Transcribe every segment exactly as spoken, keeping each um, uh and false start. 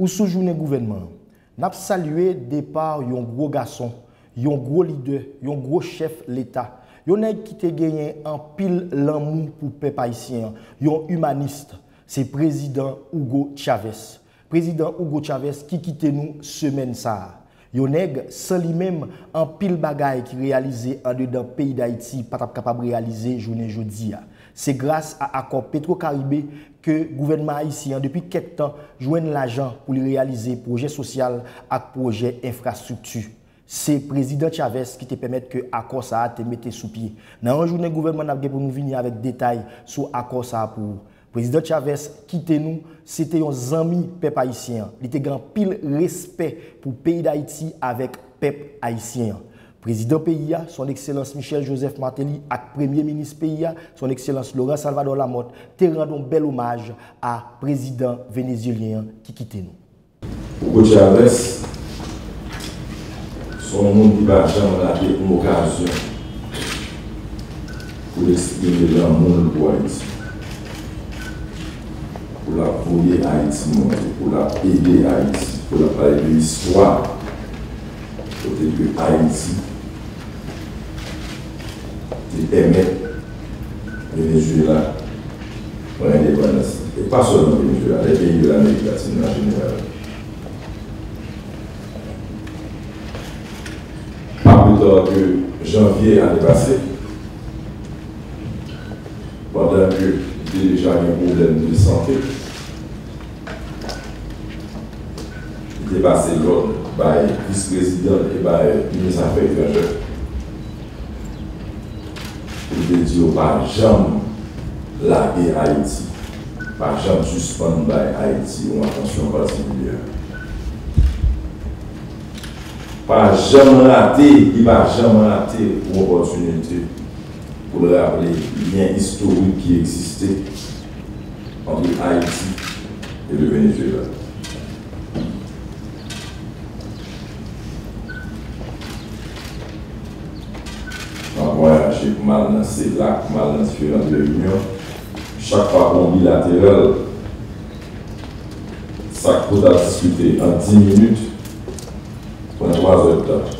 Ou sou jounen gouvènman an. N ap salye depa yon gwo gason, yon gwo lidè, yon gwo chèf Leta, yon nèg ki te genyen anpil lanmou pou pèp ayisyen an, yon imanis, se Prezidan Hugo Chavez. Prezidan Hugo Chavez ki kite nou semèn sa a. Yon nèg, san li menm, anpil bagay ki reyalize andedan peyi Dayiti pa t ap kapab reyalize jounen jodi a. Se gras a akò Petro Caribe ke gouvènman ayisyen an, depi kèk tan, jwenn lajan pou li reyalize pwojè sosyal ak pwojè enfrastrikti. Se Prezidan Chavez ki te pèmèt ke akò sa a te mete sou pye. Nan yon jounen gouvènman, n ap gen pou nou vini avèk detay sou akò sa a pou ou. Prezidan Chavez kite nou, se te yon zanmi pèp ayisyen an. Li te gen anpil respè pou peyi Dayiti avèk pèp ayisyen an. Prezidan peyi a, Son Ekselans Michel Joseph Martelly, ak Premye Minis peyi a, Son Ekselans Laurent Salvador Lamothe, te rann yon bèl omaj a prezidan venezuelyen an ki kite nou. Hugo Chavez se yon moun ki pa janm rate yon okazyon pou l eksprime lanmou l pou Ayiti, pou l ap voye Ayiti monte, pou l ap ede Ayiti, pou l ap pale de istwa kote ke Ayiti te pèmèt Venezuela pran endepandans li. E pa sèlman Venezuela, lè peyi de Lamerik Latin an jeneral. Pa pli ta ke janvye ane pase, pandan ke li te deja gen pwoblèm de sante, li te pase lòd bay vis prezidan l e bay minis afè etranjè pou l te di yo pa janm lage Ayiti, pa janm sispann bay Ayiti yon atansyon patikilyè. Pa janm rate, li pa janm rate yon opòtinite pou l raple lyen istorik ki egziste ant Ayiti e le Venezuela. M ap vwayaje, m al nan CELAC, m al nan diferan reyinyon. Chak fwa pou yon bilateral, sa k pou ta diskite an dis minit, pran twa zè d tan.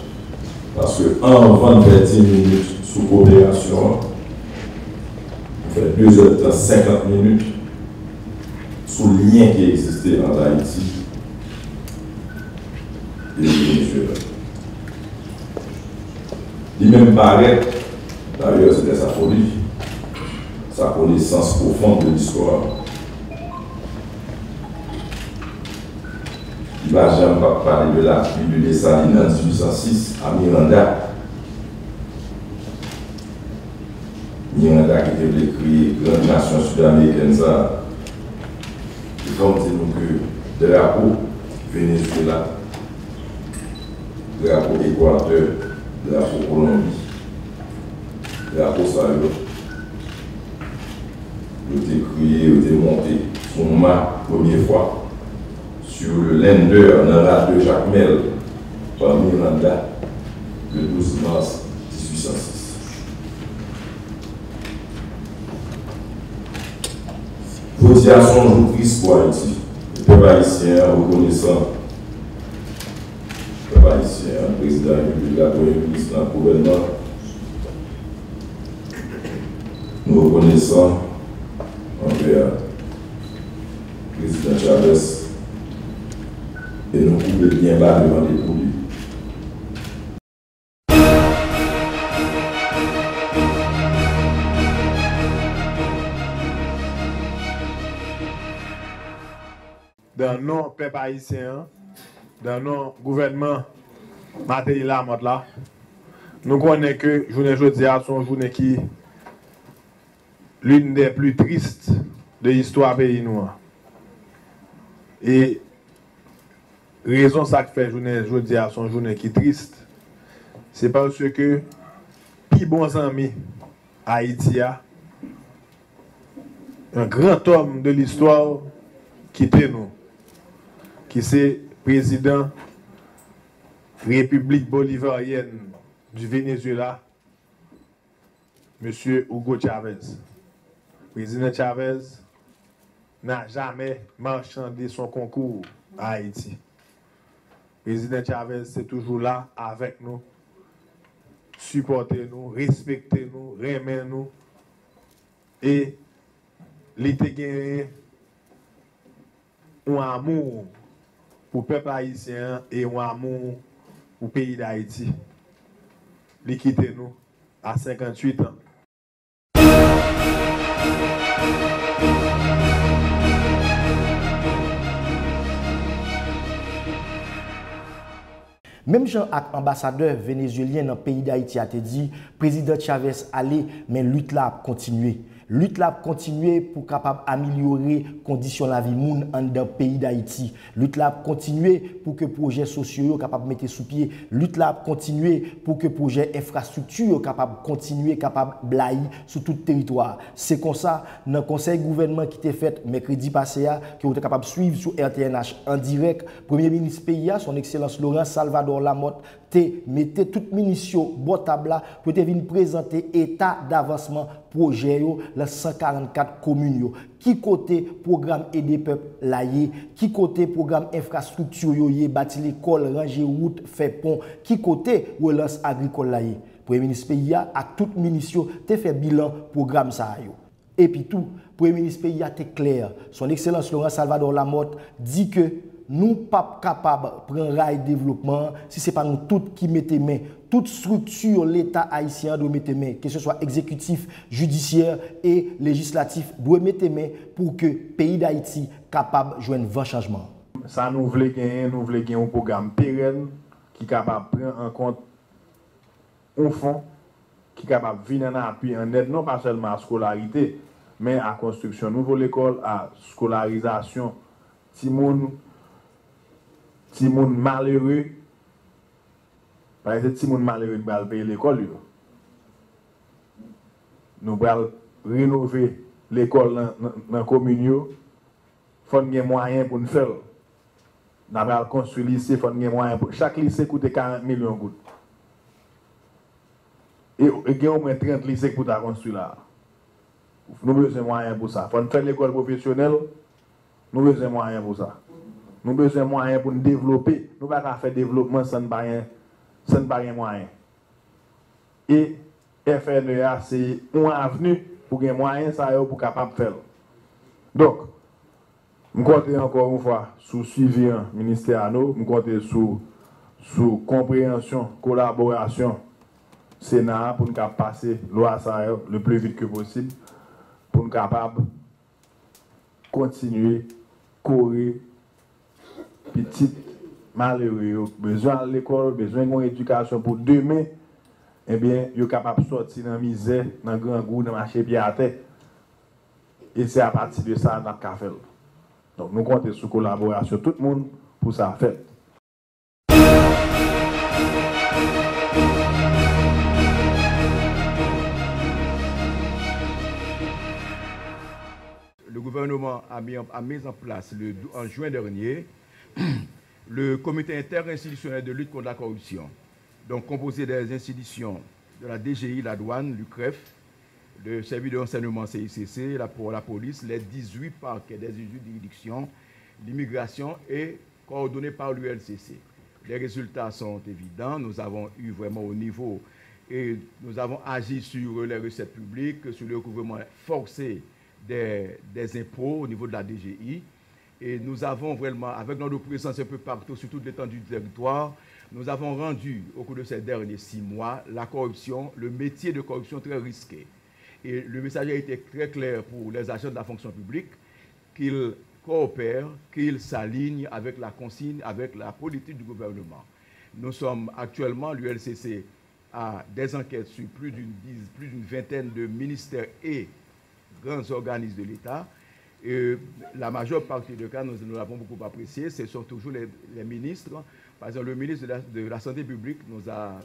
Paske anvan n fè dis minit sou koperasyon an, nou fè de zè d tan senkant minit sou lyen ki egziste ant Ayiti e Venezuela. Li menm parèt, dayè, se te sa foli, sa konesans pwofon de listwa. Li pa janm p ap pale de la pli de Desalin an dizuit san sis a Miranda. Miranda ki te vle kreye gran nasyon sid-amerikèn sa a. E fò m di nou ke drapo Venezuela, drapo Ekwatè, drapo Kolonbi, drapo sa yo, yo te kreye, yo te monte sou ma premye fwa sur le lander nan rad de Jakmèl pa Miranda le douz mas dizuit san sis. Jodi a se yon jou tris pou Ayiti. Pèp ayisyen an rekonesan. Pèp ayisyen an, prezidan repiblik la, premye minis la, gouvènman, nou rekonesan anvè prezidan Chavez e nou koube byen ba devan li pou li. Dan non pèp ayisyen an, dan non gouvènman Martelly Lamothe la, nou konnen ke jounen jodi a se yon jounen ki l'une des plus tristes de istwa peyi nou an. E rezon sa k fè jounen jodi a se yon jounen ki tris, se paske pi bon zanmi Ayiti a, un grand homme de l'histoire kite nou, ki se prezidan République bolivarienne du Venezuela, Mesye Hugo Chavez. Prezidan Chavez n'a jamais marchandé son concours Ayiti. Prezidan Chavez te toujou la avèk nou, sipòte nou, respekte nou, renmen nou, e li te genyen yon amou pou pèp ayisyen an e yon amou pou peyi Dayiti. Li kite nou a senkanntuit an. Menm jan ak anbasadè venezuelyen nan peyi Dayiti a te di, Prezidan Chavez ale, men lit la ap kontinye. Lit la ap kontinye pou kapab amelyore kondisyon lavi moun anndan peyi Dayiti. Lit la ap kontinye pou ke pwojè sosyo yo kapab mete sou pye. Lit la ap kontinye pou ke pwojè enfrastrikti yo kapab kontinye, kapab blayi sou tout teritwa a. Se konsa, nan konsèy gouvènman ki te fèt mèkredi pase a, ke w te kapab swiv sou R T N H an dirèk, Premye Minis peyi a, Son Ekselans Laurent Salvador Lamothe, te mete tout minis yo bò tab la pou te vin prezante eta davansman pwojè yo nan san karannkat komin yo. Ki kote pwogram Ede Pèp la ye? Ki kote pwogram enfrastrikti yo ye, bati lekòl, ranje wout, fè pon? Ki kote relans agrikòl la ye? Premye minis peyi a ak tout minis yo te fè bilan pwogram sa a yo. Epi tou, Premye minis peyi a te klè, Son Ekselans Laurent Salvador Lamothe di ke nou p ap kapab pran ray devlopman an si se pa nou tout ki mete men. Tout estrikti Leta ayisyen an dwe mete men, keseswa egzekitif, jidisyè e lejislatif dwe mete men pou ke peyi Dayiti kapab jwenn van chanjman. Sa nou vle genyen, nou vle gen yon pwogram perèn ki kapab pran an kont yon fon ki kapab vin an apui, an èd, non pa sèlman a skolarite, men a konstriksyon nouvo lekòl, a skolarizasyon timoun, timoun malere, paske se timoun malere ki pral peye lekòl yo. Nou pral renove lekòl nan, nan, nan komin yo, fò n gen mwayen pou n fè l. N a pral konstwi lise, fò n gen mwayen pou, chak lise koute karant milyon goud. E, e gen omwen trant lise ki pou ta konstwi la a. Nou bezwen mwayen pou sa. Fò n fè lekòl pwofesyonèl, nou bezwen mwayen pou sa. Nou bezwen mwayen pou n devlope. Nou pa ka fè devlopman san n pa gen, san n pa gen mwayen. E F N E a se yon avni pou gen mwayen sa yo pou kapab fè l. Donk, m konte ankò yon fwa sou swivi an ministè a nou, m konte sou, sou konpreyansyon, kolaborasyon Sena a pou n ka pase lwa sa yo le plus vite que possible, pou n kapab kontinye kore pitit malere yo ki bezwen al lekòl, bezwen gen yon edikasyon pou demen, ebyen, yo kapab sòti nan mizè, nan grangou, nan mache pye atè. E se apati de sa n ap ka fè l. Donk, nou konte sou kolaborasyon tout moun pou sa fèt. Le gouvernement a mis en, a mis en place le, en juin dernier le comité interinstitutionnel de lutte contre la corruption, donc composé des institutions de la D G I, la douane, l'UCREF, le service de renseignement C I C C, la, pour la police, les dix-huit parquets des dix-huit juridictions, l'immigration et coordonné par l'U L C C. Les résultats sont évidents. Nous avons eu vraiment au niveau et nous avons agi sur les recettes publiques, sur le recouvrement forcé des, des impôts au niveau de la D G I. Et nous avons vraiment, avec notre présence un peu partout sur toute l'étendue du territoire, nous avons rendu, au cours de ces derniers six mois, la corruption, le métier de corruption très risqué. Et le message a été très clair pour les agents de la fonction publique, qu'ils coopèrent, qu'ils s'alignent avec la consigne, avec la politique du gouvernement. Nous sommes actuellement, l'U L C C a des enquêtes sur plus d'une diz-, plus d'une vingtaine de ministères et grands organismes de l'État. Et la majeure partie des cas, nous, nous l'avons beaucoup apprécié, ce sont toujours les, les ministres. Par exemple, le ministre de la, de la Santé publique nous a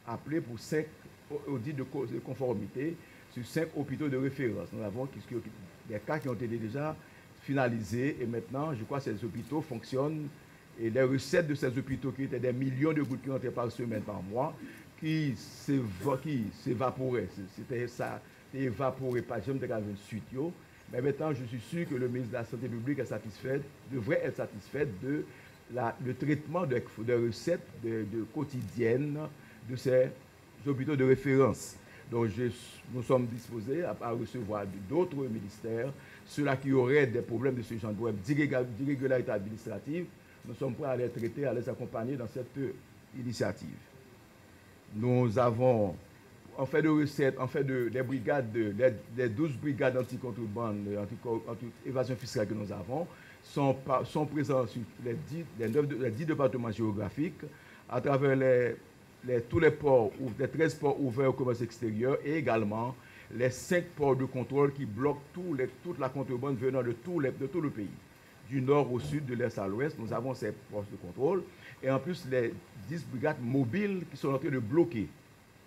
appelé pour cinq au-, audits de co-, de conformité sur cinq hôpitaux de référence. Nous avons qui, qui, des cas qui ont été déjà finalisés et maintenant, je crois que ces hôpitaux fonctionnent et les recettes de ces hôpitaux qui étaient des millions de gourdes qui rentraient par semaine, par mois, qui s'éva-, qui s'évaporaient. C'était ça, te evapore, pa janm te ka jwenn swit yo. Mais maintenant, je suis sûr que le ministre de la Santé publique est satisfait, devrait être satisfait de la, le traitement de, de recettes de, de quotidiennes de ces hôpitaux de référence. Donc, je, nous sommes disposés à, à recevoir d'autres ministères, ceux-là qui auraient des problèmes de ce genre, d'irrégularité administrative, nous sommes prêts à les traiter, à les accompagner dans cette initiative. Nous avons, en fait de recettes, en fait de, des brigades, de, des, des douze brigades anti-contrebande, anti-, anti-évasion fiscale que nous avons, sont, sont présents sur les dix, les neuf, les dix départements géographiques, à travers les, les, tous les ports, les treize ports ouverts au commerce extérieur et également les cinq ports de contrôle qui bloquent tous les, toute la contrebande venant de, tous les, de tout le pays. Du nord au sud, de l'est à l'ouest, nous avons ces postes de contrôle et en plus les dix brigades mobiles qui sont en train de bloquer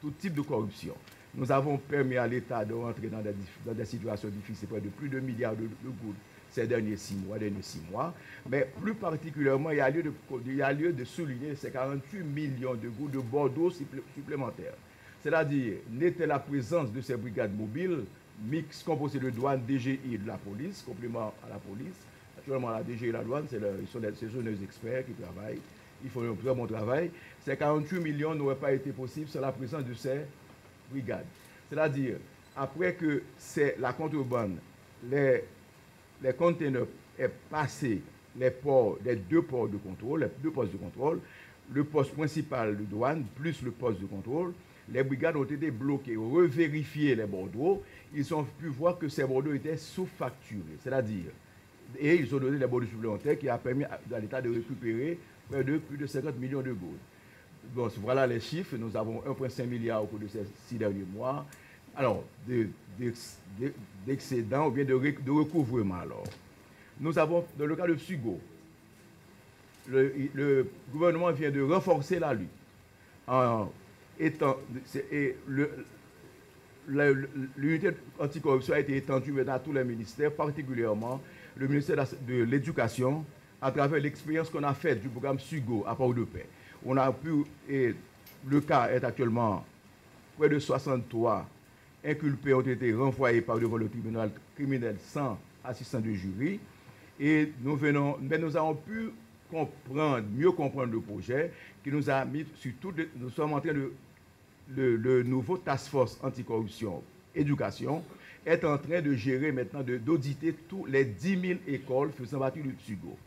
tout type de corruption. Nous avons permis à l'État de rentrer dans des, dans des situations difficiles près de plus de milliards de, de goud ces derniers six mois, derniers six mois. Mais plus particulièrement, il y a lieu de, il y a lieu de souligner ces quarante-huit millions de goud de bordereaux supplémentaires. C'est-à-dire, n'était la présence de ces brigades mobiles mixtes composées de douane, D G I et de la police, complément à la police. Actuellement, la D G I et la douane, c'est le, ce sont des, ce sont des experts qui travaillent. Ils font un très bon travail. Ces quarante-huit millions n'auraient pas été possibles sans la présence de ces brigades. C'est-à-dire, après que c'est la contrebande, les, les containers est passé les ports, les deux ports de contrôle, les deux postes de contrôle, le poste principal de douane plus le poste de contrôle, les brigades ont été bloquées, revérifier les bordereaux, ils ont pu voir que ces bordereaux étaient sous-facturés, c'est-à-dire, et ils ont donné les bordereaux supplémentaires qui a permis à, à l'État de récupérer près de plus de cinquante millions de gourdes. Bon, voilà les chiffres. Nous avons un point cinq milliard au cours de ces six derniers mois. Alors, de, de, de, d'excédent ou bien de, de recouvrement, alors. Nous avons, dans le cas de Psugo, le, le gouvernement vient de renforcer la lutte en étant, et le, l'unité anticorruption a été étendue maintenant à tous les ministères, particulièrement le ministère de l'Éducation, à travers l'expérience qu'on a faite du programme Sugo à Port-de-Paix. On a pu, et le cas est actuellement près de soixante-trois inculpés ont été renvoyés par devant le tribunal criminel sans assistance de jury. Et nous venons, mais nous avons pu comprendre, mieux comprendre le projet qui nous a mis sur tout. Nous sommes en train de le, le nouveau Task Force Anticorruption Éducation est en train de gérer maintenant, de, d'auditer tous les dix mille écoles faisant partie du Psugo.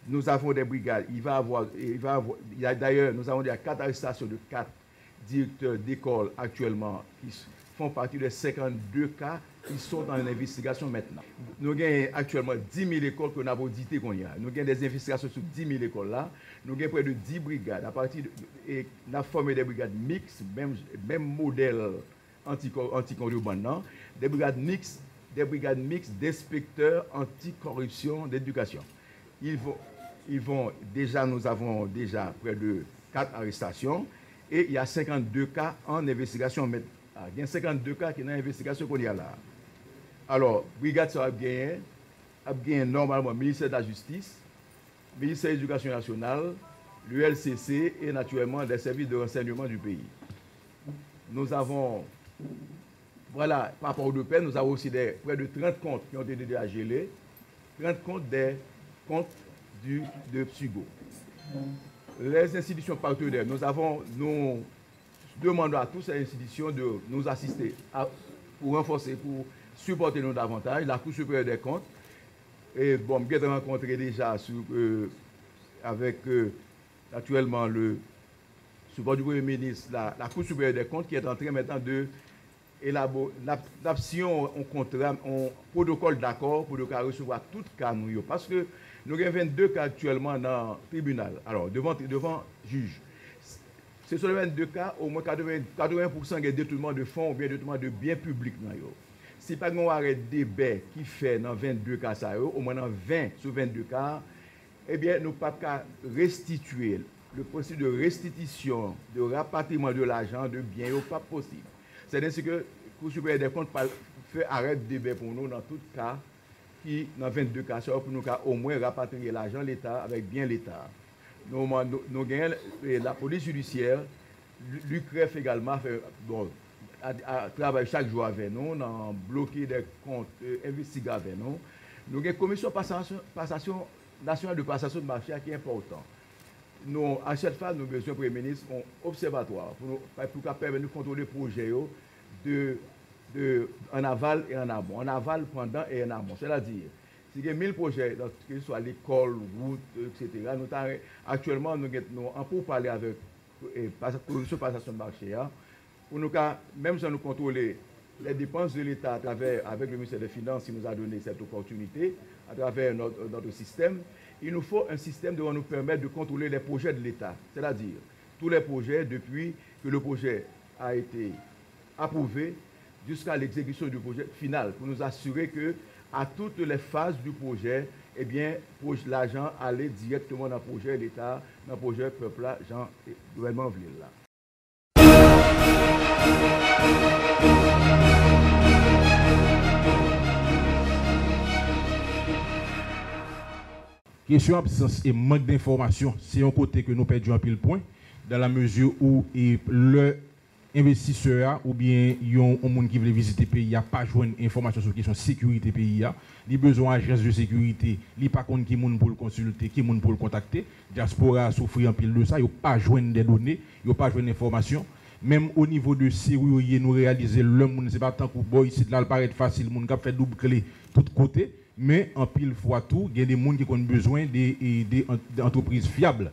Nous avons des brigades. Il va avoir, il va avoir, il y a, d'ailleurs, nous avons déjà quatre arrestations de quatre directeurs d'école actuellement qui font partie des cinquante-deux cas qui sont en investigation maintenant. Nous avons actuellement dix mille écoles que nous avons auditées. Nous avons des investigations sur dix mille écoles là. Nous avons près de dix brigades. À partir de, et nous avons formé des brigades mixtes, même, même modèle anti-, anti-contrebande, des brigades mixtes, des brigades mixtes d'inspecteurs anticorruption d'éducation. Ils vont, ils vont déjà, nous avons déjà près de quatre arrestations et il y a cinquante-deux cas en investigation. Mais, ah, il y a cinquante-deux cas qui sont en investigation qu'on y a là. Alors, brigade ça va gagner, a gagné normalement ministère de la Justice, ministère de l'Éducation nationale, l'U L C C et naturellement les services de renseignement du pays. Nous avons, voilà, par rapport au de paix, nous avons aussi des, près de trente comptes qui ont été déjà gelés, trente comptes des comptes du, de Psugo. Les institutions partenaires, nous avons, nous demandons à toutes ces institutions de nous assister à, pour renforcer, pour supporter nous davantage. La Cour supérieure des comptes, et bon, je rencontré déjà sur, euh, avec euh, actuellement le support du Premier ministre, la, la Cour supérieure des comptes qui est en train maintenant de élaborer, n ap siyen yon kontra, yon pwotokòl dakò pou nou ka resevwa tout ka nou yo. Paske nou gen vennde ka aktyèlman nan tribinal, alò, devan, devan jij. Se sou vennde ka, omwen katreven, katreven pousan gen detounman de fon oubyen detounman de byen piblik nan yo. Si pa gen yon arè debè ki fè nan vennde ka sa yo, omwen nan ven sou vennde ka, ebyen, nou p ap ka restitye l. Le processus de restitution, de rapatriement de l'argent, de byen yo p ap posib. C'est ainsi que Cour supérieure des comptes pral fè arrêt de debè pou nou nan tout ka ki nan vennde ka sa yo pou nou ka omwen rapatriye lajan Leta avèk byen Leta. Nou, nou, nou genyen, eh, lapolis jidisyè, l'UCREF egalman fè, bon, a, a travay chak jou avè nou, nan bloke dè kont, e, envestiga avè nou. Nou gen komisyon pasasyon, pasasyon, nasyonal de pasasyon de mache a ki enpòtan. Nou, a sèt faz, nou bezwen Premye Minis yon obsèvatwa pou nou, pou ka pèmèt nou kontwole pwojè yo de, de, an aval e an amon. An aval, pandan e an amon. Sètadi, si gen mil pwojè, nan, keseswa lekòl, wout, etsetera, nou ta, aktyèlman, nou gen, nou an poupale avèk, e, pasa-, komisyon pasasyon de mache a, pou nou ka, menm jan nou kontwole les dépenses de l'État à travers, avec le ministère des Finances qui nous a donné cette opportunité, à travers notre, notre système, il nous faut un système qui va nous permettre de contrôler les projets de l'État, c'est-à-dire tous les projets depuis que le projet a été approuvé jusqu'à l'exécution du projet final, pour nous assurer que à toutes les phases du projet, eh bien, proj-, lajan ale dirèkteman nan pwojè Leta, nan pwojè pèp la, jan gouvènman vle l la. Kesyon absans e mank de enfòmasyon, se yon kote ke nou pèdi anpil pwen, dans la mesure où, e, lè envestisè a oubyen yon, yon moun ki vle vizite peyi a pa jwenn enfòmasyon sou kesyon sekirite peyi a, li bezwen ajans de sekirite, li pa konn ki moun pou l konsilte, ki moun pou l kontakte. Dyaspora a soufri anpil de sa, yo pa jwenn de done, yo pa jwenn enfòmasyon. Menm o nivo de serire, nou reyalize lè moun se pa tankou bò isit la, l parèt fasil, moun k ap fè doub kle tout kote. Men, anpil fwa tou, gen de moun ki konn bezwen de, e, de an-, de antrepriz fyab.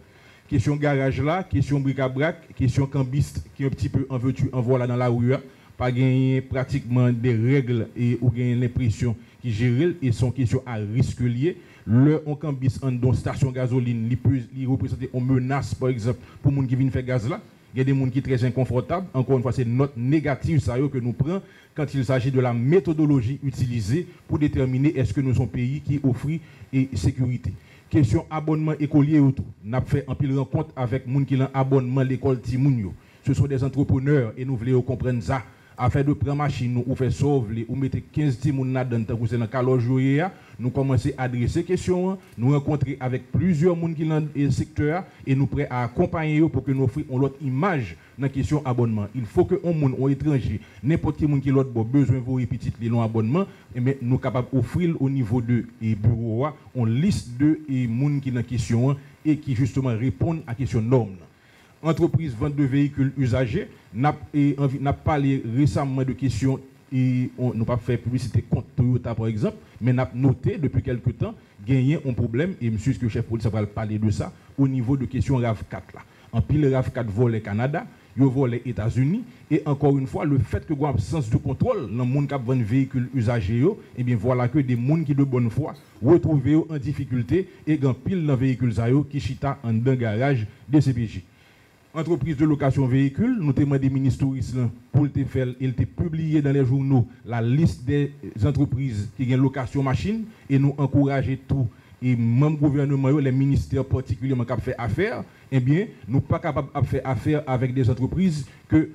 Kesyon garaj la, kesyon brikabrak, kesyon kanbis ki un petit peu en veux-tu en voilà dans la rue a, pa genyen pratikman de règ, e, ou genyen lenpresyon ki jere l, e se yon kesyon a risk l ye. Lè yon kanbis anndan yon stasyon gazolin, li pe, li reprezante yon menas, pa egzanp, pou moun ki vin fè gaz la, gen de moun ki trè enkonfòtab. Ankò yon fwa, se nòt negatif sa yo ke nou pran quand il s'agit de la méthodologie utilisée pour déterminer èske nou se yon peyi ki ofri, e, sekirite. Kesyon abònman ekolye yo tou. N ap fè anpil rankont avèk moun ki nan abònman lekòl timoun yo. Ce sont des entrepreneurs e nou vle yo konprann sa. Afè de pran machin ou, ou fè sa w vle, ou mete kenz timoun ladan l, tankou se nan kalòj yo ye a, nou kòmanse adrese kesyon an, nou rankontre avèk plizyè moun ki nan, e, sektè a, e nou prè a akonpaye yo pou ke nou ofri yon lòt imaj nan kesyon abònman. Il faut que yon moun, yon etranje, nenpòt ki moun ki lòt bò, bezwen voye pitit li nan abònman, enben, nou kapab ofri l o nivo de, e, biwo a, yon lis de, e, moun ki nan kesyon an e ki jisteman reponn a kesyon nòm nan. Antrepriz vant de veyikil izaje, n ap, e, anvi, n ap pale resaman de kesyon, e, on, nou p ap fè piblisite kont Toyota, pa egzanp, men n ap note depi kèlke tan, genyen yon pwoblèm, e m si ke chèf polis la pral pale de sa, o nivo de kesyon rav kat la. Anpil rav kat vòlè Kanada, yo vòlè Etazini, e ankò yon fwa, le fèt ke gen absans de kontwòl nan moun k ap vann veyikil izaje yo, ebyen, vwala ke de moun ki de bòn fwa retwouve yo an difikilte, e gen anpil nan veyikil sa yo ki chita anndan garaj D C P J. Antrepriz de lokasyon veyikil, nou te mande minis touris lan pou l te fè l, e l te pibliye dans les journaux la liste des entreprises ki gen lokasyon machin, e nou ankouraje tou, e manm gouvèneman yo, lè ministè patikilyèman k ap fè afè, ebyen, nou pa kapab ap fè afè avèk de antrepriz ke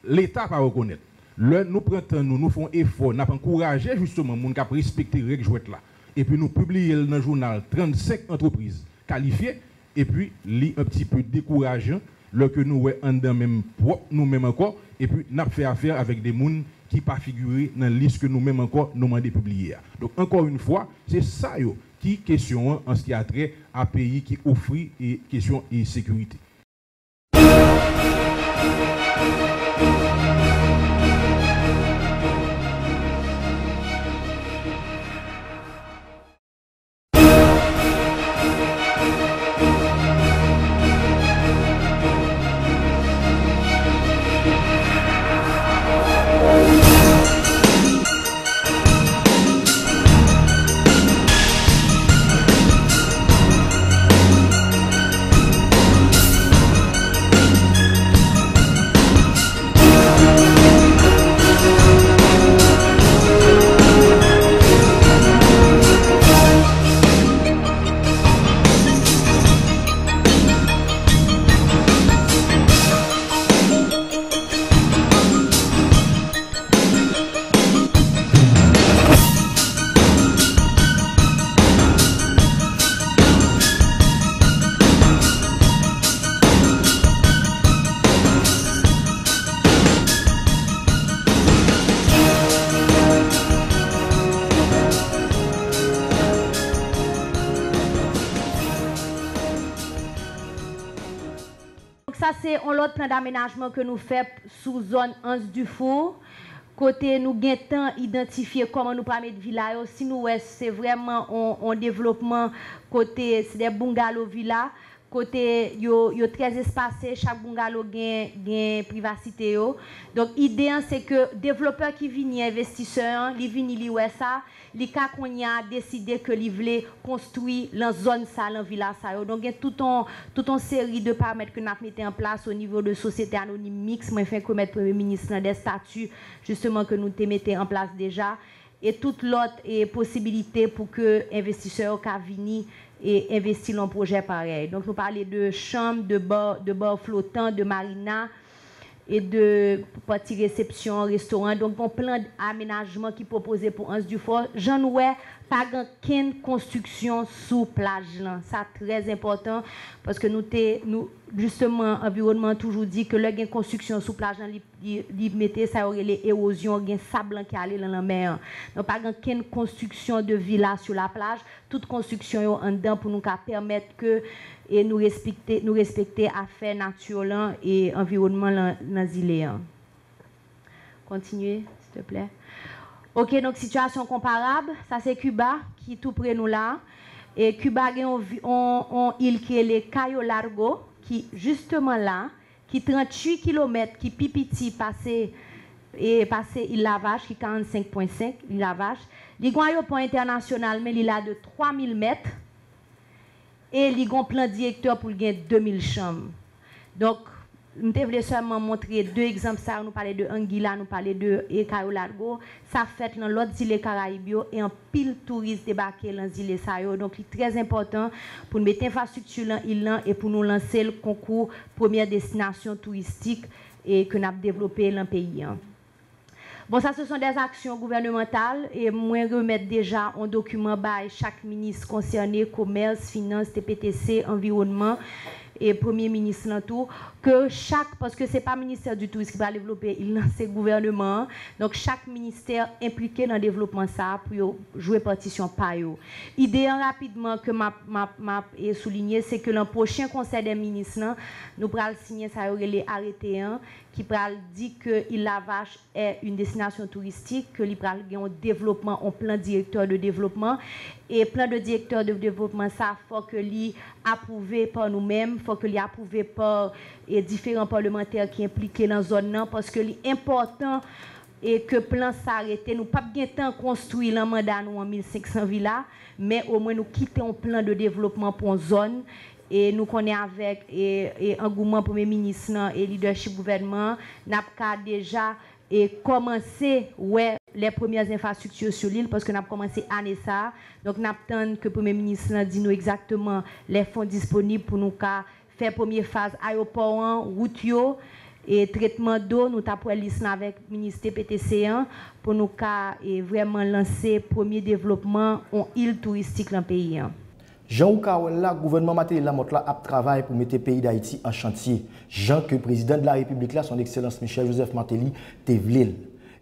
Leta pa rekonèt. Lè nou pran tan nou, nou fè yon efò, n ap ankouraje jisteman moun k ap respekte règ jwèt la, epi nou pibliye l nan jounal trannsenk antrepriz kalifye, epi li un petit peu dekourajan lè ke nou wè anndan menm pwòp nou menm ankò, epi n ap fè afè avèk de moun ki pa figire nan lis ke nou menm ankò nou mande pibliye a. Donk, ankò yon fwa, se sa yo ki kesyon an an ce qui a trait à peyi ki ofri e kesyon e sekirite. Sa se yon lòt plan damenajman ke nou fè sou zòn Anse du Four, kote nou gentan idantifye kòman nou pral met vila yo. Si nou wè se vrèman yon, yon devlopman kote se de bungalow vila, kote yo, yo trè espase, chak bungalow gen, gen privasite yo. Donk, ide an se ke devlopè ki vini, envestisè an, li vini, li wè sa, li ka kounye a deside ke li vle konstwi lan zòn sa, lan vila sa yo. Donk, gen tout yon, tout yon seri de paramèt ke n ap mete an plas o nivo de sosyete anonim miks. Mwen fenk remèt Premye Minis lan de stati, jisteman, ke nou te mete an plas deja. E tout lòt, e posibilite pou ke envestisè yo ka vini e envesti lan pwojè parèy. Donk, nou pale de chanm, de bar, de bar flotan, de marina, e de pati resepsyon, restoran. Donk, yon plan amenajman ki pwopoze pou Anse du Four. Jan nou wè, pa gen kenn konstriksyon sou plaj lan. Sa trè enpòtan, paske nou te, nou, jisteman, anviwònman an toujou di ke lè gen konstriksyon sou plaj lan, li, li, li mete sa yo rele ewozyon, gen sab lan ki ale lan lanmè an. Donk, pa gen kenn konstriksyon de vila sou la plaj. Tout konstriksyon yo anndan pou nou ka pèmèt ke, e nou respekte, nou respekte afè nati lan e anviwònman lan, nan zile an. Kontinye, silteplè. Oke, donk, sitiyasyon konparab, sa se Kiba ki tou pre nou la. E Kiba gen yon vi-, yon, yon il ki rele Cayo Largo, ki jisteman la, ki tranntuit kilomèt, ki pi piti pase, e pase Il Lavach, ki karannsenk pwen senk Il Lavach. Li gen yon ayewopò entènasyonal, men li la de twa mil mèt, e li gen yon plan direktè pou l gen de mil chanm. Donk, m te vle sèlman montre de egzanp sa yo, nou pale de Anguilla, nou pale de, e, Cayo Largo. Sa fèt lan lòt zile Karayib yo, e anpil touris debake lan zile sa yo. Donk, li trè enpòtan pou n mete enfrastrikti lan il lan e pou nou lanse l konkou premyè destinasyon touristik, e, ke n ap devlope lan peyi an. Bon, sa se sont des actions gouvernementales, e mwen remèt deja yon dokiman bay chak minis konsène, komès, finans, T P T C, anviwònman, e premye minis lan tou, ke chak, paske se pa ministè di touris ki pral devlope il lan, se gouvèneman an. Donk, chak ministè enplike nan devlopman sa a pou yo jwe patisyon pa yo. Ide an rapidman ke m ap, m ap, m ap, e, soulinye, se ke lan pwochen konsèy dè minis lan, nou pral siyen sa yo rele arete an, ki pral di ke Il Lavach est une destination touristique, ke li pral gen yon devlopman, yon plan directeur de développement. E plan de directeur de développement sa, fò ke li apwouve pa nou menm, fò ke li apwouve pa, e, diferan palmantè ki enplike lan zòn nan, paske li enpòtan, e, ke plan sa rete. Nou p ap gentan konstwi lan manda nou an mil senk san vila, men omwen nou kite yon plan de devlopman pou yon zòn. E nou konnen avèk, e, e angouman premye minis lan e lidèchip gouvènman an, n ap ka deja, e, kòmanse wè les premières infrastructures sur l'île, paske n ap kòmanse ane sa a. Donk, n ap tann ke premye minis lan di nou egzakteman les fonds disponibles pou nou ka fè premye faz ayewopò an, wout yo, e tretman do, nou t ap wè lis lan avèk minis T P T C an, pou nou ka, e, vrèman lanse premye devlopman yon il touristik lan peyi an. Jan ou ka wè l la, gouvènman Martelly-Lamothe la ap travay pou mete peyi Dayiti an chantye, jan ke Prezidan de la Repiblik la, Son Ekselans Michel Joseph Martelly, te vle l.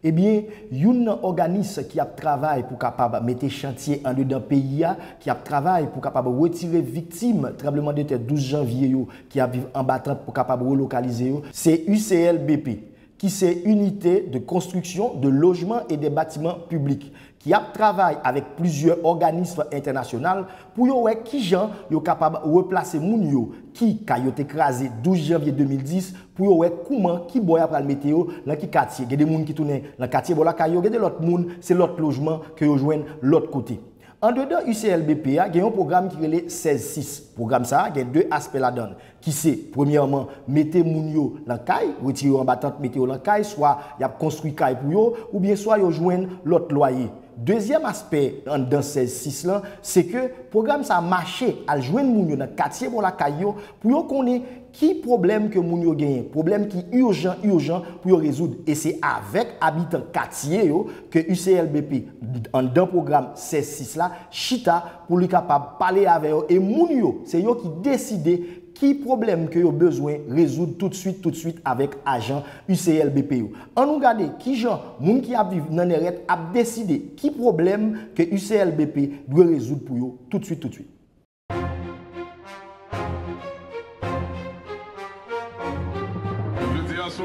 Ebyen, youn nan òganis ki ap travay pou kapab mete chantye andedan peyi a, ki ap travay pou kapab retire viktim tranblemanntè douz janvye yo ki ap viv anba tant pou kapab relokalize yo, se U C L B P, ki se Unité de Construction, de Logement et des Bâtiments Publics, ki ap travay avèk plizyè òganis entènasyonal pou yo wè kijan yo kapab replase moun yo ki kay yo te kraze douz janvye de mil dis, pou yo wè kouman, ki bò y ap pral mete yo, lan ki katye. Gen de moun ki tounen lan katye bò lakay yo, gen de lòt moun, se lòt lojman ke yo jwenn lòt kote. Andedan U C L B P a, gen yon pwogram ki rele sèz sis. Pwogram sa a gen de aspè ladan l, ki se, premyèman, mete moun yo lan kay, retire yo anba tant, mete yo lan kay, swa y ap konstwi kay pou yo, oubyen swa yo jwenn lòt lwaye. Dezyèm aspè anndan sèz sis lan, se ke pwogram sa a mache al jwenn moun yo nan katye bò lakay yo pou yo konnen ki pwoblèm ke moun yo genyen, pwoblèm ki ijan, ijan pou yo rezoud. E se avèk abitan katye yo ke U C L B P, anndan pwogram sèz sis la, chita pou li kapab pale avè yo. E moun yo, se yo ki deside ki pwoblèm ke yo bezwen rezoud toutswit, toutswit avèk ajan U C L B P yo. Ann nou gade kijan moun ki ap viv nan Nèrèt ap deside ki pwoblèm ke U C L B P dwe rezoud pou yo toutswit, toutswit.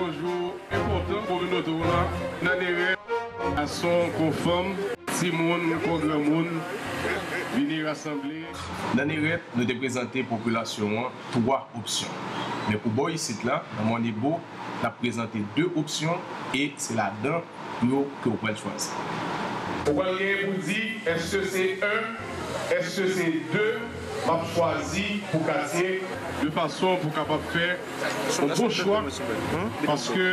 Yon jou enpòtan pou kominote w la. Nan Nèrèt, gason kon fanm, timoun kon granmoun, vini rasanble. Nan Nèrèt, nou te prezante popilasyon an twa opsyon. Men pou bò isit la, nan Mòn Ebo, n ap prezante de opsyon e se ladan yo ke w pral chwazi. Ou pral gen pou di, èske se en, èske se de, m ap chwazi pou katye. De fason pou w kapab fè yon bon chwa, paske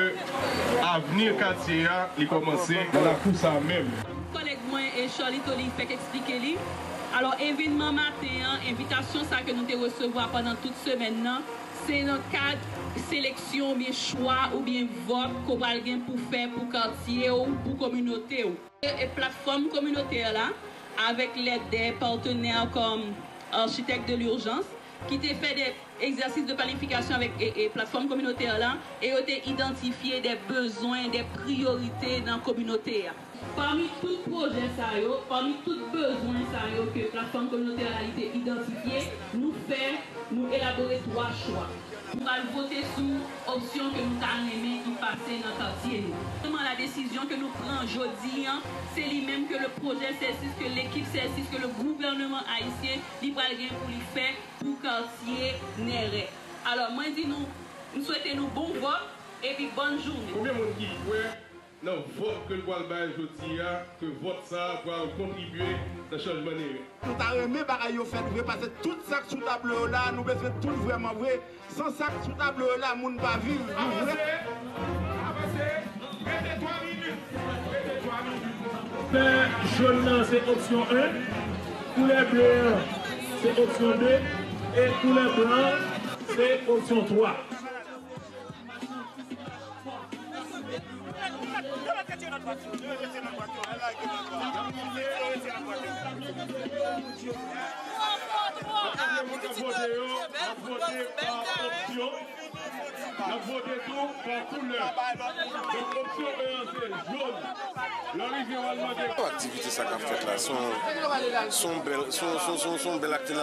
avni katye a, li kòmanse nan lakou sa a menm. Kòlèg mwen, e, Charlito, li fèk eksplike li. Alò, evènman maten an, envitasyon sa ke nou te resevwa pandan tout semèn nan, se nan kad seleksyon oubyen chwa oubyen vòt ke w pral gen pou fè pou katye w, pou kominote w. E, e platfòm kominotè la, avèk lèd de patnè kòm Architectes de l'Urgence, ki te fè de egzèsis de planifikasyon avèk, e, e platfòm kominotè la, e yo te idantifye de bezwen, de priyorite nan kominote a. Pami tout pwojè sa yo, pami tout bezwen sa yo ke platfòm kominotè la li te idantifye, nou fè, nou elabore twa chwa. Pou al vote sou opsyon ke nou ta renmen ki pase nan katye nou. Sèlman la desizyon ke nou pran jodi an, se li menm ke le pwojè Sèlsis, ke lekip Sèlsis, ke le gouvènman ayisyen, li pral gen pou li fè pou katye Nèrèt. Alò, mwen di nou, m swete nou bon vòt epi bòn jounen. Konbyen moun ki kwè nan vòt ke n pral bay jodi a, ke vòt sa a pral kontribye nan chanjman Nèrèt? Nou ta renmen bagay yo fèt vre, paske tout sa k sou tablo yo la, nou bezwen tout vrèman vre. San sa k sou tablo yo la, moun pa viv, nou vre. Avanse, avanse, rete twa minit, rete twa minit. Koulè jòn nan se opsyon en, koulè ble an se opsyon de, e koulè blan an se opsyon twa. N ap vote pa opsyon. N ap vote tou pa koulè. Donk, opsyon en an se jòn. Lè w rive, w al mande. Aktivite sa k ap fèt la, se yon, se yon bèl, se yon, se yon, se yon, se yon bèl akti-,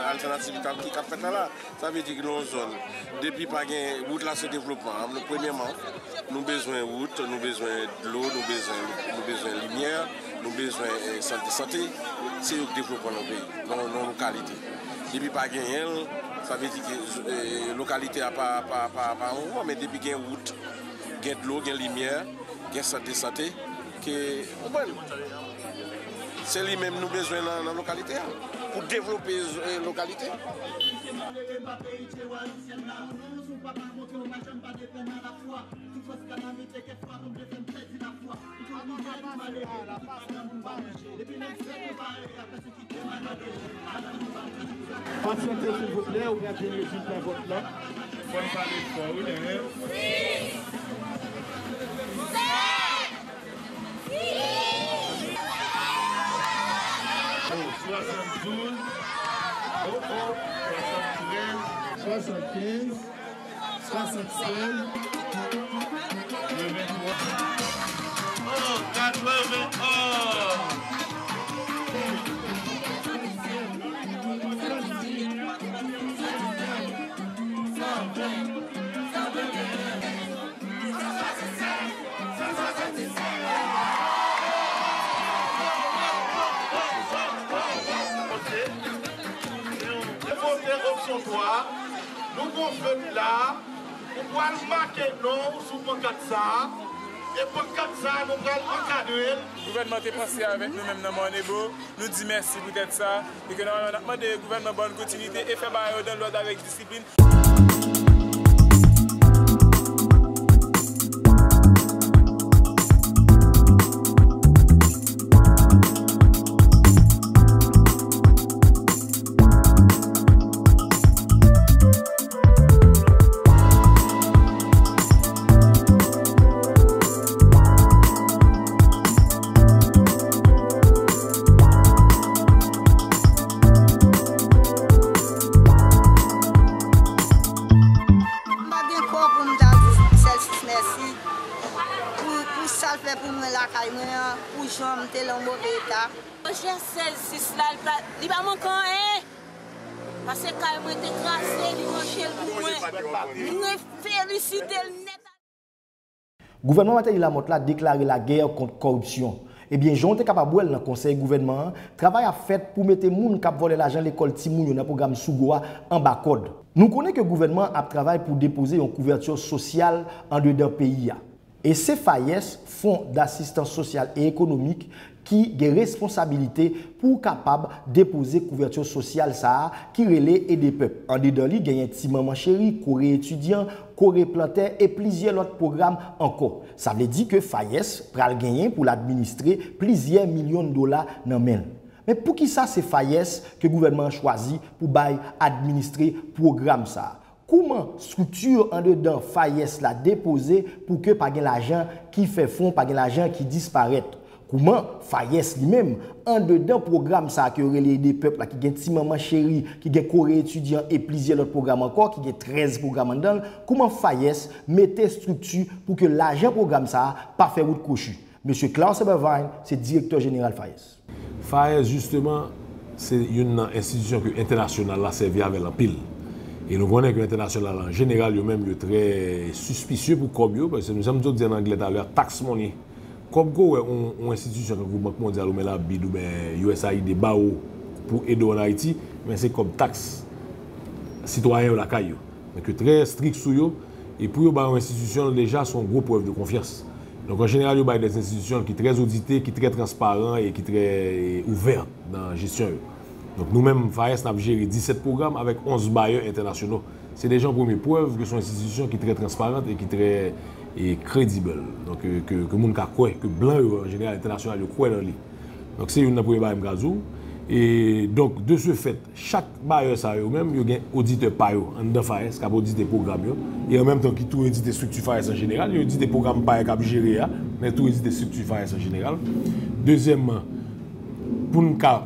altènativ ki ap, ki ap fèt la, la. Sa vle di ke nan yon zòn, depi pa gen wout la, se devlopman. Premyèman, nou bezwen wout, nou bezwen dlo, nou bezwen, nou bezwen limyè, nou bezwen, eh, sant de sante. Se yo k devlopman nan peyi, nan, nan lokalite. Depi pa genyen l, sa vle di ke, eh, lokalite a pa, pa, pa, pa an mouvman, men depi gen wout, gen dlo, gen limyè, gen sant de sante, ke, w konprann? Se li menm nou bezwen nan, nan lokalite a, pou devlope, eh, lokalite. Pasyante, silvouplè, ou gen de minit pou vòt la. Fò n pale fò, wi, men. Oh, swasanndouz. Oh, oh, swasanntrèz. Swasannkenz. Swasannsenk. Katreventwa. Oh, katreventwa. Vote opsyon twa. Nou gon vòt la. Ou pral make non w sou pankat sa a. E pankat sa a, nou pral ankadre l. Gouvènman te panse avèk nou menm nan Mòn Ebo. Nou di mèsi poutèt sa. E ke nòmalman, n ap mande gouvènman ban n kontinite e fè bagay yo dan lòd avèk disiplin. M pa gen kò pou m ta di Sèlsis mèsi pou, pou sa l fè pou mwen lakay mwen an, pou jan m te lan move eta. Pwojè Sèlsis la, li pa, li pa manke anyen. Paske kay mwen te kraze, li ranche l pou mwen. Mwen felisite l nèt. Gouvènman Martelly-Lamothe la deklare lagè kont kòripsyon. Ebyen, jan w te kapab wè l nan konsèy gouvènman an, travay ap fèt pou mete moun k ap vòlè lajan lekòl timoun yo nan pwogram Sougo a anba kòd. Nou konnen ke gouvènman an ap travay pou depoze yon kouvèti sosyal andedan peyi a. E se FAES, Fonds d'Assistance Sociale et Économique, ki gen responsabilite pou kapab depoze kouvèti sosyal sa a ki rele Ede Pèp. Andedan li, genyen Ti Manman Cheri, Kore Etidyan, Kore Plantè e plizyè lòt pwogram ankò. Sa vle di ke FAES pral genyen pou l administre plizyè milyon dola nan men l. Men poukisa se FAES ke gouvènman an chwazi pou bay administre pwogram sa a? Kouman estrikti andedan FAES la depoze pou ke pa gen lajan ki fè fon, pa gen lajan ki disparèt? Kouman FAES li menm, andedan pwogram sa a ke yo rele Ede Pèp la, ki gen Ti Manman Cheri, ki gen Kore Etidyan e plizyè lòt pwogram ankò, ki gen trèz pwogram anndan l, kouman FAES mete estrikti pou ke lajan pwogram sa a pa fè wout kwochi? Mesye Klaus Ebervine se direktè jeneral FAES. FAES, jisteman, se youn nan enstitisyon ke entènasyonal la sèvi avè l anpil. E nou konnen ke entènasyonal la, an jeneral, yo menm, yo trè sispisye pou kòb yo, paske nou janm di an anglè talè a, tax money. Kòb ke w wè yon, yon enstitisyon tankou Bank Mondyal oubyen la BID oubyen U S A I D ba w pou ede w ann Ayiti, men se kòb taks sitwayen yo lakay yo. Donk, yo trè estrik sou yo, e pou yo ba yon enstitisyon, deja, se yon gwo prèv de konfyans. Donk, an jeneral, yo bay de enstitisyon ki trè odite, ki trè transparan e ki trè, e, ouvè nan jesyon yo. Donk, nou menm, FAES, n ap jere disèt pwogram avèk onz bayè entènasyonal. Se deja yon premye prèv ke se yon enstitisyon ki trè transparan e ki trè, e, kredib. Donk, ke, ke, ke moun ka kwè, ke blan yo, an jeneral, entènasyonal yo kwè nan li. Donk, se youn nan premye bagay m ka di w. E, donk, de ce fait, chak bayè sa yo menm, yo gen oditè pa yo anndan FAES k ap odite pwogram yo. E an menm tan ki tou odite estrikti FAES an jeneral, yo odite pwogram pa yo k ap jere a, men tou odite estrikti FAES an jeneral. Dezyèmman, pou n ka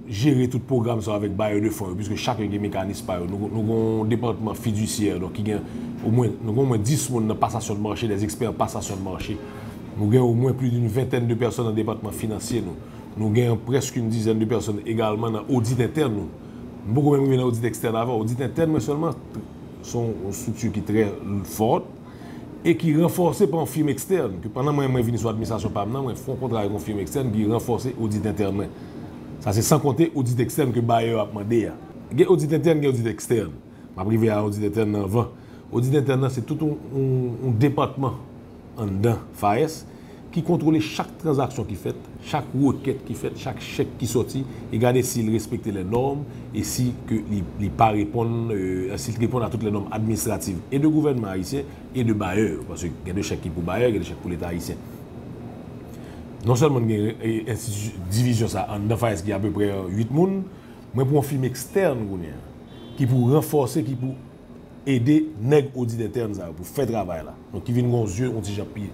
jere tout pwogram sa yo avèk bayè de fon yo, piske chak yo gen mekanis pa yo. Nou, nou gen yon depatman fidisyè, donk ki gen omwen, nou gen omwen dis moun nan pasasyon de mache, des experts en pasasyon de mache. Nou gen omwen plis d'une ventèn de pèsòn nan depatman finansye nou. Nou gen prèske yon dizèn de pèsòn egalman nan odit entèn nou. M poko menm rive nan odit ekstèn avan. Odit entèn mwen sèlman, se yon, yon estrikti ki trè fòt e ki ranfòse pa yon fim ekstèn. Ke pandan mwen, mwen vini sou administrasyon pa m nan, mwen fè yon kontra avèk yon fim ekstèn ki ranfòse odit entèn mwen. Sa se san konte odit ekstèn ke bayè yo ap mande a. Gen odit entèn, gen odit ekstèn. M ap rive a odit entèn nan anvan. Odit entèn nan se tout yon, yon, yon depatman anndan FAES ki kontwole chak tranzaksyon ki fèt, chak rekèt ki fèt, chak chèk ki sòti, e gade si l respekte lè nòm e si ke li, li pa reponn, e, si l reponn a tout lè nòm administratif e de gouvènman ayisyen e de bayè yo, paske gen de chèk ki pou bayè, gen de chèk pou Leta ayisyen. Non sèlman n gen, e, enstiti-, divizyon sa anndan FAES ki apeprè uit moun, mwen pran yon fim ekstèn kounye a, ki pou ranfòse, ki pou ede nèg odit entèn sa yo pou fè travay la. Donk, ki vin gen yon zye, yon ti jan pi,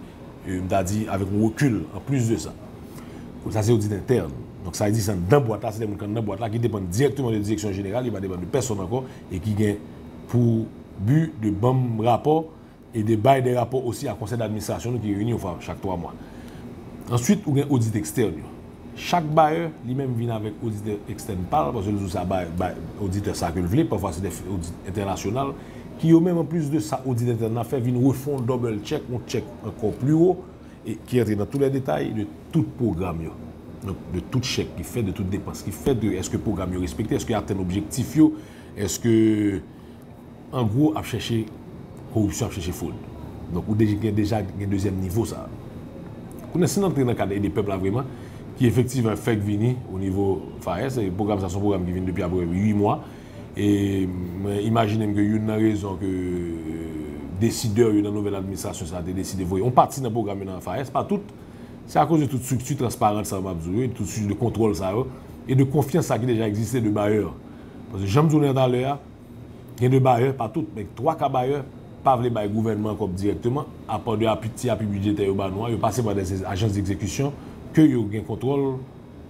e, m ta di, avèk yon rekil, an plis de sa. Sa se odit entèn. Donk, sa vle di, se anndan bwat la, se de moun ki anndan bwat la, ki depann dirèkteman de direksyon jeneral, li pa depann de pèsonn ankò, e ki gen pou bi de ban m rapò, e de bay de rapò osi a konsèy d'administrasyon nou ki reyini yon fwa chak twa mwa. Answit, ou gen odit ekstèn yo. Chak bayè, li menm vin avèk oditè ekstèn pa l, paske l di w sa bay, bay oditè sa ke l vle, pafwa se de odit entènasyonal, ki yo menm, anplis de sa odit entèn nan fè, vin refè yon double check, yon check ankò pli wo, e ki rantre nan tout lè detay de tout pwogram yo. Donk, de tout chèk ki fèt, de tout depans ki fèt, de èske pwogram yo respekte, èske yo atenn objektif yo, èske an gwo, ap chèche koripsyon, ap chèche fwod. Donk, ou deja gen, deja gen dezyèm nivo sa a. Kounye a, si n antre nan kad Ede Pèp la vrèman, ki efektivman fèk vini o nivo FAES, e pwogram sa, se yon pwogram ki vin depi apeprè uit mwa. E mwen imajine m ke youn nan rezon ke desidè yo nan nouvèl administrasyon sa a te deside voye yon pati nan pwogram yo nan FAES, pa tout, se akoz de tout estrikti transparant sa yo m ap di w yo, tout estrikti de kontwòl sa yo, e de konfyans sa ki deja egziste de bayè. Paske jan m di w nan talè a, gen de bayè, pa tout, men twa ka bayè pa vle bay gouvènman an kòb dirèkteman, apa de api, ti api bidjetè yo ba nou an, yo pase pa de ajans d'egzekisyon ke yo gen kontwòl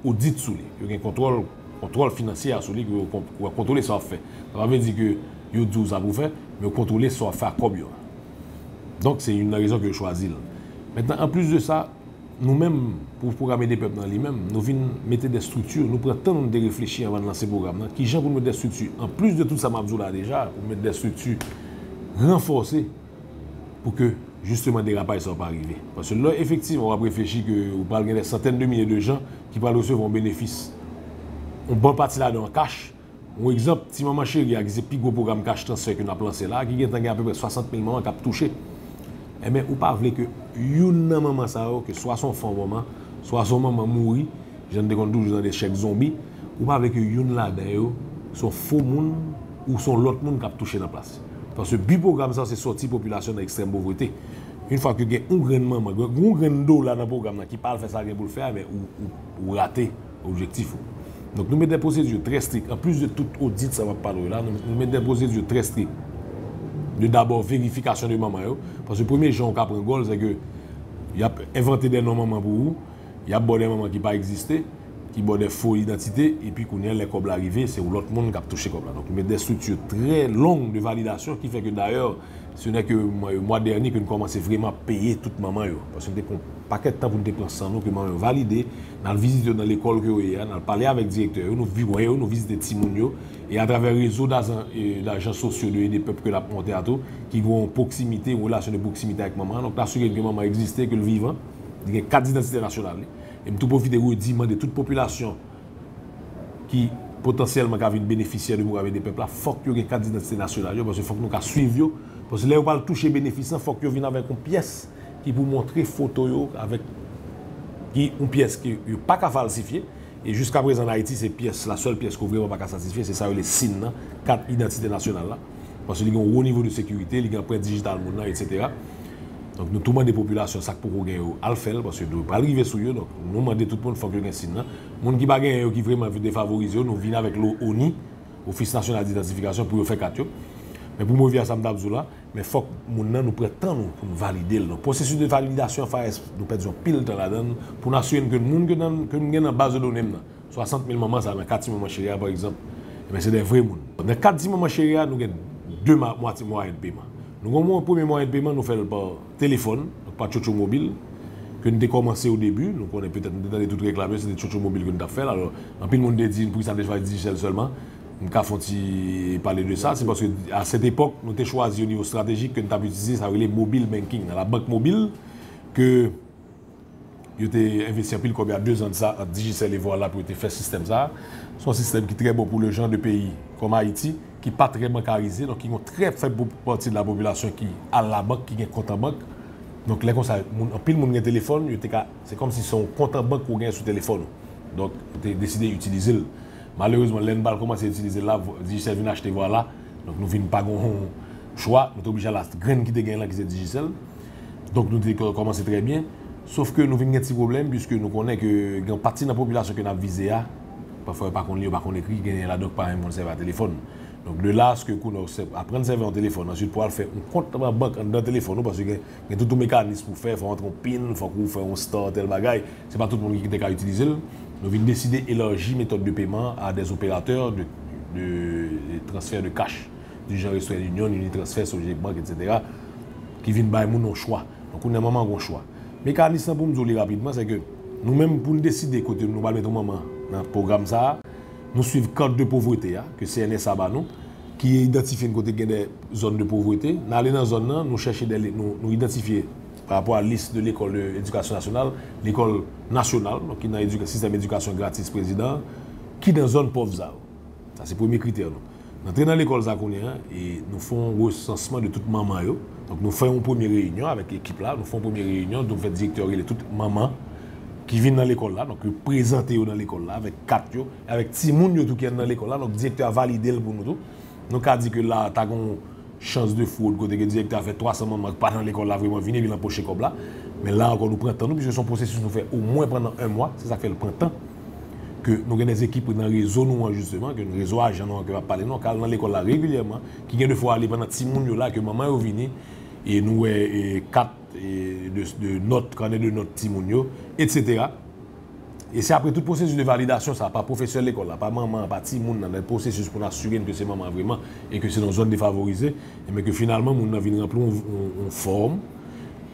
odit sou li. Yo gen kontwòl, kontwòl finansyè a sou li, ke yo kon-, yo kontwole sa w ap fè. Sa pa vle di ke yo di w sa pou w fè, men yo kontwole sa w ap fè ak kòb yo a. Donk, se youn nan rezon ke yo chwazi l. Mentnan, anplis de sa, nou menm, pou pwogram Ede Pèp nan li menm, nou vin mete de estrikti, nou pran tan nou de reflechi anvan n lanse pwogram nan. Kijan pou n mete de estrikti, anplis de tout sa m ap di w la deja, pou n mete de estrikti ranfòse pou ke jisteman derapaj sa yo pa rive. Paske lè efektivman w ap reflechi ke ou pral gen dè santèn de milye de jan ki pral resevwa yon benefis, yon bon pati ladan an kach. Yon egzanp, Ti Manman Cheri a ki se pi gwo pwogram kach transfè ke n ap lanse la, ki gentan gen apeprè swasant mil manman k ap touche. Enben, ou pa vle ke youn nan manman sa yo, ke swa se yon fè manman, swa se yon manman mouri, jan n te konn toujou tande chèk zonbi, ou pa vle ke youn ladan yo se yon fo moun ou se yon lòt moun k ap touche nan plas. Paske bi pwogram sa se sòti popilasyon nan ekstrèm povrete. Yon fwa ke gen yon grenn manman, gen yon grenn dola nan pwogram nan ki pa al fè sa l gen pou l fè a, men ou, ou, ou rate objektif ou. Donk nou met dè pwosedi trè strik. Anplis de tout odit sa m ap pale w la, nou, nou met dè pwosedi trè strik. De dabò verifikasyon de manman yo. Paske premye jan ou ka pran gòl, se ke y ap envante dè non manman pou ou, y ap ba w dè manman ki pa egziste, ki ba w dè fo idantite, epi kounye a lè kòb la rive, se yon lòt moun k ap touche kòb la. Donk nou met dè estrikti trè long de validasyon ki fè ke dayè, se nè ke mwa, mwa dènye ke n kòmanse vrèman peye tout manman yo. Paske n te pran yon pakèt tan pou n te pran san nou, ke manman yo valide, n al vizite yo nan lekòl ke yo ye a, n al pale avèk direktè yo, nou vi-, wè yo, nou vizite timoun yo, e atravè rezo dazan-, e, dajans sosyo de ede pèp ke n ap monte a tou, ki gen yon pwoksimite, yon relasyon de pwoksimite avèk manman an. Donk n asire n ke manman an egziste, ke l vivan, li gen kat didantite nasyonal li. E m tou pwofite redi, mande tout popilasyon ki potansyèlman ka vin benefisyè de pwogram Ede Pèp la, fòk yo gen kat didantite nasyonal yo, paske fòk nou ka swiv yo. Paske lè yo pral touche benefis lan, fòk yo vin avèk yon pyès ki pou montre foto yo avèk, ki yon pyès ke yo pa ka falsifye. E jiskaprezan an Ayiti, se pyès, la sèl pyès ke w vrèman pa ka falsifye, se sa yo rele sin nan, kat idantite nasyonal la. Paske li gen yon wo nivo de sekirite, li gen anprent dijital moun nan, etsetera. Donk nou tou mande popilasyon sa k poko gen yo al fè l, paske yo pral rive sou yo. Donk nou mande tout moun fòk yo gen sin nan. Moun ki pa genyen yo, ki vrèman defavorize yo, nou vin avèk lo-, ONI, Ofis Nasyonal Idantifikasyon, pou yo fè kat yo. Men pou m revyen a sa m t ap di w la, men fòk moun nan nou pran tan nou pou nou valide l. Donk pwosesis de validasyon F A S, nou pèdi anpil tan ladan l pou n asire n ke moun ke nan, ke m gen nan baz de done m nan, swasant mil manman sa nan ka Ti Manman Cheri a, pa egzanp, ebyen se de vre moun. Nan ka Ti Manman Cheri a, nou gen de ma-, mwati-, mwayen de peman. Nou gen yon premye mwayen de peman, nou fè l pa telefòn, donk pa tchotcho mobil, ke n te kòmanse o debi. Nou konnen petèt nou te tande tout reklame, se te tchotcho mobil ke n t ap fè l. Alò, anpil moun te di, poukisa n te chwazi Digicel sèlman? M ka fè yon ti pale de sa. Se paske, a sèt epòk, nou te chwazi o nivo estratejik ke n t ap itilize, sa yo rele mobile banking, nan labank mobil, ke yo te envesti anpil kòb, y a de zan de sa, ant Digicel e Voila pou yo te fè sistèm sa a. Se yon sistèm ki trè bon pou le jan de peyi kòm Ayiti, ki pa trè bankarize, donk ki gen yon trè fèb po-, pati de la popilasyon ki al labank, ki gen kont an bank. Donk lè konsa, moun, anpil moun gen telefòn, yo te ka, se kòmsi se yon kont an bank ou gen sou telefòn ou. Donk nou te deside itilize l. Malerezman, lè n pral kòmanse itilize l la, Digicel vin achte Voila. Donk nou vin pa gen yon chwa, nou te oblije al ak grenn ki te gen lan ki se Digicel. Donk nou te kò-, kòmanse trè byen. Sof ke nou vin gen ti pwoblèm, piske nou konnen ke gen yon pati nan popilasyon ke n ap vize a, pafwa yo pa konn li, yo pa konn ekri, genyen ladan k pa menm konn sèvi a telefòn. Donk de la aske kounye a w sè-, aprann sèvi yon telefòn, answit pou al fè yon kont nan bank anndan telefòn ou, paske gen, gen tout yon mekanis pou fè, fò w antre yon pin, fòk ou fè yon star, tèl bagay. Se pa tout moun ki te ka itilize l. Nou vin deside elaji metòd de peman a dè operatè de, de, de transfè de kach, du genre Western Union, Unitransfer, Sogebank, etsetera, ki vin bay moun yon chwa. Donk kounye a manman gen yon chwa. Mekanis lan, pou m di w li rapidman, se ke nou menm, pou n deside kote nou pral mete yon manman nan pwogram sa a, nou swiv kat de povrete a, ke C N S A ba nou, ki idantifye n kote gen de zòn de povrete. N ale nan zòn nan, nou chèche de, nou, nou idantifye pa rapò a lis de lekòl de edikasyon nasyonal, lekòl nasyonal, donk ki nan edika-, sistèm edikasyon gratis prezidan an, ki nan zòn pòv sa yo. Sa se premye kritè nou. N antre nan lekòl sa kounye a, e nou fè yon resansman de tout manman yo. Donk nou fè yon premye reyinyon avèk ekip la, nou fè yon premye reyinyon, donk fè direktè yo rele tout manman ki vin nan lekòl la, donk yo prezante yo nan lekòl la avèk kat yo, avèk timoun yo tou ki nan lekòl la, donk direktè a valide l pou nou tou. Nou ka di ke la, ta gen yon chans de fwod kote ke direktè a fè twa san manman ki pa nan lekòl la vrèman vini epi l anpoche kòb la. Men la ankò, nou pran tan nou, piske se yon pwosesis nou fè omwen pandan en mwa, se sa k fè l pran tan. Ke nou gen dè ekip nan rezo nou an, jisteman, ke rezo ajan nou an ke m ap pale nou an, k al nan lekòl la regilyèman, ki gen de fwa ale pandan timoun yo la, ke manman yo vini, e nou wè, e, kat, e, de, de nòt, kanè de nòt timoun yo, etsetera. E se apre tout pwosesis de validasyon sa, pa pwofesè lekòl la, pa manman an, pa timoun nan, nan pwosesis pou n asire n ke se manman an vrèman e ke se nan yon zòn defavorize, e men ke finalman moun nan vin ranpli yon, yon, yon fòm,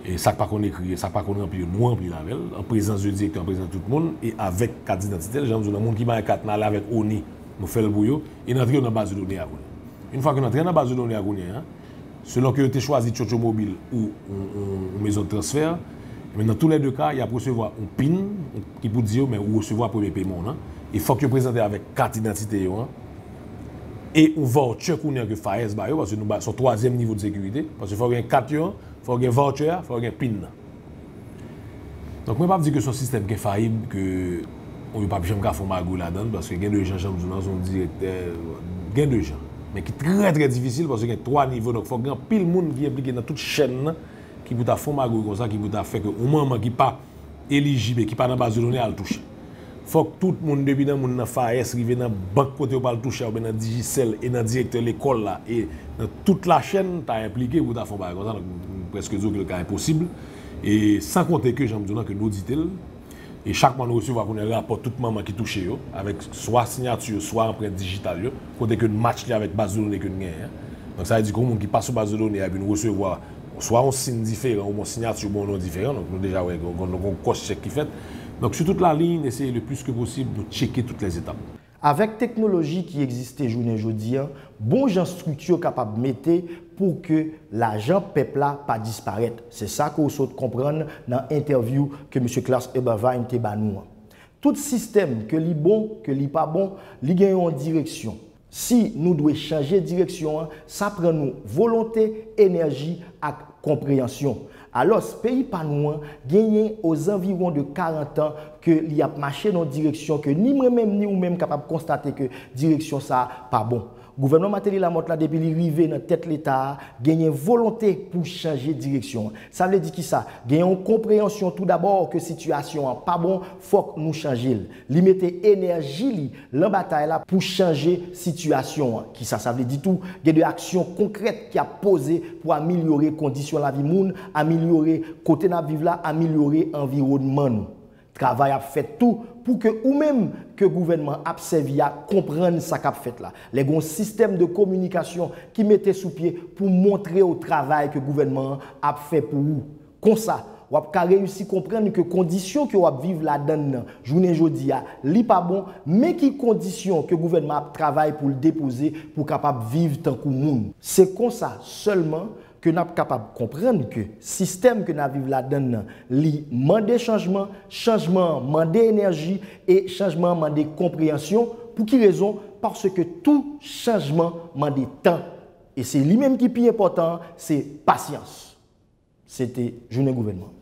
e sa k pa konn ekri, e sa k pa konn ranpli yo, nou ranpli l avè l, an prezans de direktè, an prezans de tout moun, e avèk kat didantite l, jan m di w nan moun ki pa gen kat, n ale avèk ONI, nou fè l pou yo, e n antre yo nan baz de done a kounye a. Yon fwa ke n antre nan baz de done a kounye a, Selon ke yo te chwazi Tchotcho Mobil ou yon mezon de transfè, men nan tou lè de ka, y ap resevwa yon pin ki pou di yo, men ou resevwa premye peman w lan. E fòk yo prezante avèk kat idantite yo an. E yon voucher kounye an ke FAES ba yo, paske nou ba, se yon twazyèm nivo de sekirite. Paske fòk gen kat yo an, fòk gen voucher a, fòk gen pin nan. Donk, mwen p ap di ke se yon sistèm ki enfayib, ke yo p ap janm ka fè yon magouy ladan l, paske gen de jan, jan m di w lan, se yon direktè, gen de jan. Men ki trè, trè difisil, paske gen twa nivo, donk fòk gen anpil moun ki enplike nan tout chèn nan, ki pou ta fè yon magouy konsa, ki pou ta fè ke yon manman ki pa elijib e ki pa nan baz de done al touche. Fòk tout moun, depi nan moun nan FAES, rive nan bank kote yo pral touche a, oubyen nan Digicel, e nan direktè lekòl la, e nan tout lachèn, ta enplike pou ta fè yon bagay konsa. Donk, m prèske di w ke l ka enposib. E san konte ke, jan m di w lan, ke n odite l. E chak mwa, nou resevwa kounye a rapò tout manman ki touche yo, avèk swa siyati yo, swa anprent dijital yo, kote ke n match li avèk baz de done ke n genyen an. Donk, sa vle di ke yon moun ki pa sou baz de done a, epi nou resevwa swa yon siy diferan, oubyen yon siyati, oubyen yon non diferan. Donk, nou deja wè, gen, gen, gen kòs chèk ki fèt. Donk, sur toute la ligne, eseye le plus que possible, nou tcheke tout lèzetap. Avèk teknoloji ki egziste jounen jodi a, bon jan estrikti kapab mete pou ke lajan pèp la pa disparèt. Se sa ke w sot konprann nan entèvyou ke Mesye Klaus Ebervine te ba nou an. Tout sistèm, ke li bon, ke li pa bon, li gen yon direksyon. Si nou dwe chanje direksyon an, sa pran nou volonte, enèji ak konpreyansyon. Alòs, peyi pa nou an genyen ozanviwon de karant an ke li ap mache nan yon direksyon ke ni mwen menm ni ou menm kapab konstate ke direksyon sa a pa bon. Gouvènman Martelly Lamothe la, depi li rive nan tèt Leta a, genyen volonte pou chanje direksyon an. Sa vle di kisa? Gen yon konpreyansyon toudabò ke sitiyasyon an pa bon, fòk nou chanje l. Li mete enèji li lan batay la pou chanje sitiyasyon an. Kisa sa vle di tou? Gen de aksyon konkrèt ki ap poze pou amelyore kondisyon lavi moun, amelyore kote n ap viv la, amelyore anviwònman nou. Travay ap fèt tou pou ke ou menm ke gouvènman ap sèvi a konprann sa k ap fèt la. Lè gen yon sistèm de kominikasyon ki mete sou pye pou montre w travay ke gouvènman an ap fè pou ou. Konsa, w ap ka reyisi konprann ke kondisyon ke w ap viv ladan l nan jounen jodi a, li pa bon, men ki kondisyon ke gouvènman ap travay pou l depoze pou w kapab viv tankou moun. Se konsa sèlman ke n ap kapab konprann ke sistèm ke n ap viv ladan l nan, li mande chanjman, chanjman an mande enèji, e chanjman an mande konpreyansyon. Pou ki rezon? Paske tou chanjman mande tan. E se li menm ki pi enpòtan an, se pasyans. Se te Jounen Gouvènman.